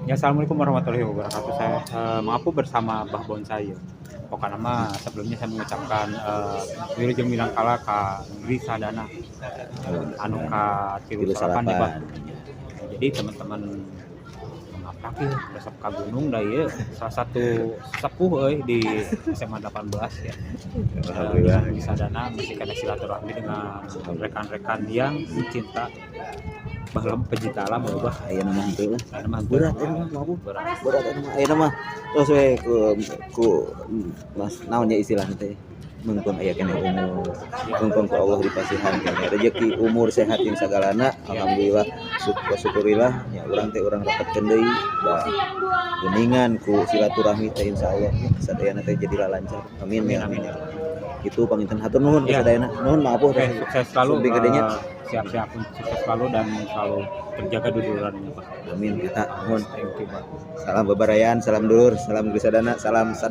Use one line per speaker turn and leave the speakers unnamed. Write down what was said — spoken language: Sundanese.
Ya, assalamualaikum warahmatullahi wabarakatuh. Saya mengaku bersama Bah Bonsai ya. Pokoknya mah sebelumnya saya mengucapkan wilujeng milangkala ka Negeri Sadana anu ka tilu
Tilu
salapan ya, Bah.
salapan.
Jadi teman-teman ngaprak ya resep ka gunung da ieu salah satu sepuh euy di SMA 18 ya.
Alhamdulillah.
Di Sadana masih kena silaturahmi dengan rekan-rekan yang pecinta baheula, pecinta alam ya, Bah.
Ayeuna mah henteu lah.
Ayeuna mah henteu.
Berat eta mah, mampu.
Berat.
Berat eta mah. Ayeuna mah terus we ku Mas, naon ya istilahna teh? Mengkung aya keneh umur. Mengkung ku Allah dipasihan keneh rezeki, umur, sehat jeung sagalana. Alhamdulillah, syukur syukurilah nya urang teh, urang rapatkeun deui da geuningan ku silaturahmi teh, insyaallah sadayana teh jadi lancar. Amin ya, amin ya. Itu panginten, hatur nuhun ka sadayana. Nuhun, maaf.
Oke, sukses selalu.
Sumping gedenya.
Siap-siap, sukses selalu dan selalu terjaga dudulurannya, Pak.
Amin, eta nuhun.
Thank you, Pak.
Salam bebarayaan, salam dulur, salam Grisadana, salam sadaya.